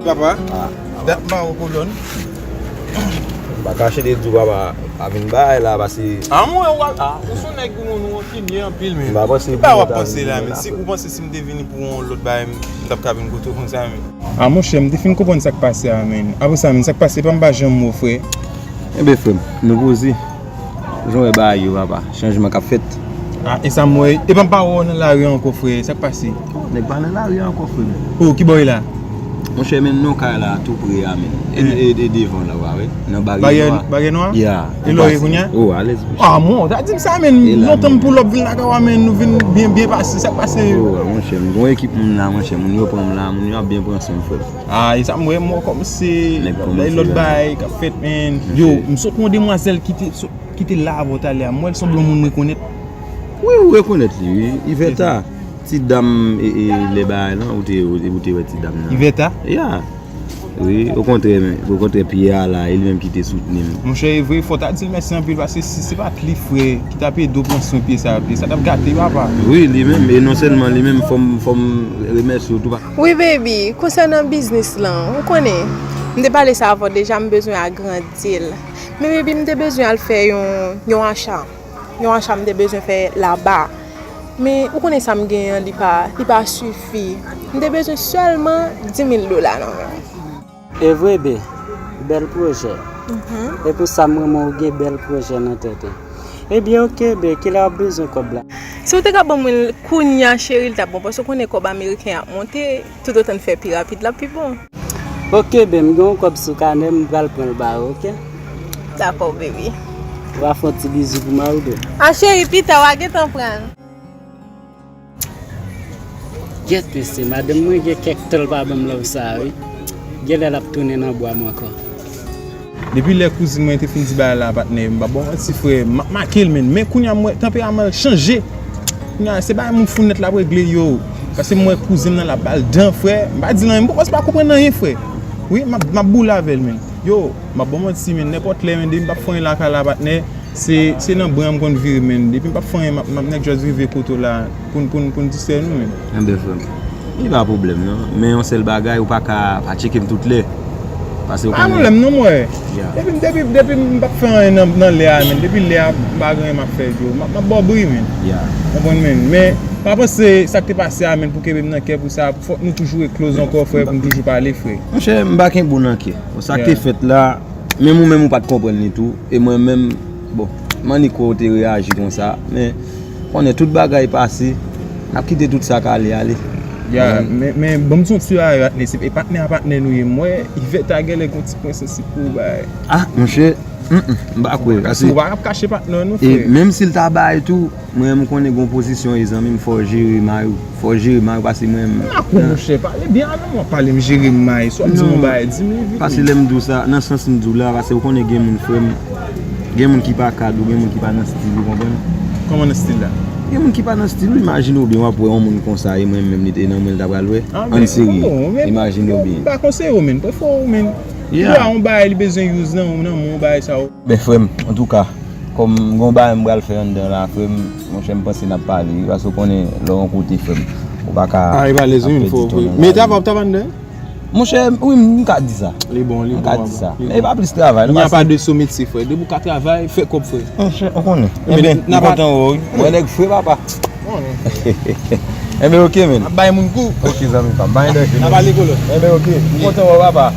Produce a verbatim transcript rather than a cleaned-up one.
Papa, ah, dat m pa wè kolòn. M pa kache de di w, papa, pa vin bay la, pase. Ah, mwen, w a, ah, ou se yon nèg, ou, ou rankine anpil, men. M pa panse. Ki bagay w ap panse la, men? Si ou panse si m te vini pou yon lòt bagay, m, m t ap ka vin kote w konsa, men. Ah, monchè, m te fin konprann sa k pase a, men. Apre sa, men, sa k pase, pa m pa janm wè w, frè. Enben, frè m, nou poze. Jan w wè bagay yo, papa. Chanjman k ap fèt. Ah, e sa m wè. Epa m pa wè w nan lari ankò, frè. Sa k pase? Oh, nèg pa nan lari ankò, frè m. Oh, ki bò w ye la? Monchè, men, nou kay la, tou pre a, men. E, e, e devan la, w a wè. Nan baryè nwa. Baryè nwa? Ya. E lè w ye kounye a? Oh, alèz, monchè. Ah, mwen, w ta di m sa, men. Lontan m pull up vin lakay w a, men, nou vin byen, byen pase. Sa k pase? Oh, monchè, m gon ekip moun la, monchè. Moun yo pran m la, moun yo ap byen pran swen m, frè m. Ah, e sa m wè, m wè kòm se lòt bagay k ap fèt, men. Yo, m sot wè yon demwazèl ki te sot ki te la avè w talè a, m wè l sanble yon moun m rekonèt. Wi, ou rekonèt li, wi. Ivèta, ti dam, e, e, lè bagay lan, ou te, ou, ou te wè ti dam nan. Ivèta? Ya. Wi, okontrè, men, okontrè, pye a la, e li menm ki te soutni m. Monchè, e vre, fò w ta di l mèsi anpil, paske si se pa t li, frè, ki t ap ede w pran swen pye sa a, pye sa t ap gate, papa. Wi, li menm, e non sèlman li menm, fò m, fò m remèsye w tou, pa. Wi, baby, konsènan biznis lan, ou konnen, m te pale sa avè w deja, m bezwen agrandi l. Men, baby, m te bezwen al fè yon, yon acha. Yon acha m te bezwen fè laba. Men, ou konnen sa m genyen an, li pa, li pa sifi. M te bezwen sèlman dis mil dola nan men w. E vre, be, bèl pwojè. E pou sa, m renmen w gen bèl pwojè nan tèt ou. Ebyen, oke, be, kilè w ap bezwen kòb la? Si w te ka ban mwen l kounye a, cheri, l t ap bon, paske w konnen kòb ameriken ap monte, toutotan n fè pi rapid, l ap pi bon. Oke, be, m gen yon kòb sou kanè m, m pral pran l ba ou, oke? Dakò, baby. W a fè yon ti bizou pou mari w. Ah, cheri, pita, w a gentan pran l. Gèt mesye, madanm mwen gen kèk tan l pa ban m love sa a, wi. Genlè l ap tounen nan bwa m ankò. Depi lè kouzin mwen te fin di bagay la, patnè, m p ap ba w manti, frè, m ap make l, men, men kounye a m wè tanperaman l chanje. Kounye a, se bagay moun fou nèt l ap regle, yo. Paske m wè kouzin m nan l ap ba l dan, frè. M pa di l anyen, m poko pa konprann anyen, frè. Wi, m ap, m ap boule avè l, men. Yo, m ap ba w manti, men, nenpòt lè, men, depi m p ap fè anyen lakay la, patnè, se, se nan bra m konn vire, men. Depi m p ap fè anyen, m ap, m ap nèk just rive kote w la pou n, pou n, pou n distrè nou, men. Enben, frè m, li pa pwoblèm, non. Men yon sèl bagay, ou pa ka pa tcheke m tout lè. Paske ou konnen. Pa pwoblèm, non, mwen. Ya. Depi, depi, depi m p ap fè anyen nan, nan lè a, men. Depi lè a, m pa gen anyen m ap fè, yo. M ap, m ap ba w bri, men. Ya. Konprann, men. Men, pa panse sa k te pase a, men, pou kenbe m nan kè pou sa. Fòk nou toujou re close ankò, frè, pou n toujou pale, frè. Monchè, m pa kenbe w nan kè. Bon, sa k te fèt la, menm ou menm ou pa t konprann li tou, e mwen menm, bon, m annik wè w te reyaji konsa, men, konnen tout bagay pase, n ap kite tout sa k ale, ale. Ya, men, men, men, ban m di w yon ti bagay, patnè, se, e patnè a patnè nou ye, m wè, Ivèta genlè gon ti pwen sansib pou bagay. Ah, monchè, mm, mm, m pa kwè, paske. Ou pa ap kache patnè w non, frè. E menm si l ta bay tou, mwen, m konnen gon pozisyon, e zanmi m, fò w jere mari w. Fò w jere mari w, paske mwen, m. Mwen ak ou, monchè, pale byen avè m, w ap pale m jere mari. Si w ap di m yon bagay, di m li vini. Paske lè m di w sa, nan sans m di w la, paske ou konnen gen moun, frè m, gen moun ki pa kad ou, gen moun ki pa nan stil ou, konprann? Kòman nan stil la? Gen moun ki pa nan stil ou, imajine w byen, w ap wè yon moun konsa, e mwen menm, li te nan mwen, l ta pral wè. Ann serye, imajine w byen. M pa konseye w, men, prefere w, men. Ya. Yon bagay li bezwen use nan, nan men w, bagay sa yo. Ben, frè m, antouka, kòm m gon bagay m pral fè anndan la, frè m, monchè, m panse n ap pale, wi, paske w konnen lè w yon kote, frè m, ou pa ka ap pèdi tan nan lari. Men travay w ap travay anndan? Monchè, wi, m ka di sa. Li bon, li bon. M ka di sa. Men e pa plis travay, non, paske. Il n'y a pas de sot métier, frè. Depi w ka travay, fè kòb, frè. Monchè, ou konnen. Enben, m kontan wè w, wi. Mwen nèg fre, papa. Enben, oke, men. Ap bay moun kou. Oke, zanmi pa m. Bay danje, men. N ap ale kolòn. Enben, oke. M kontan wè w, papa.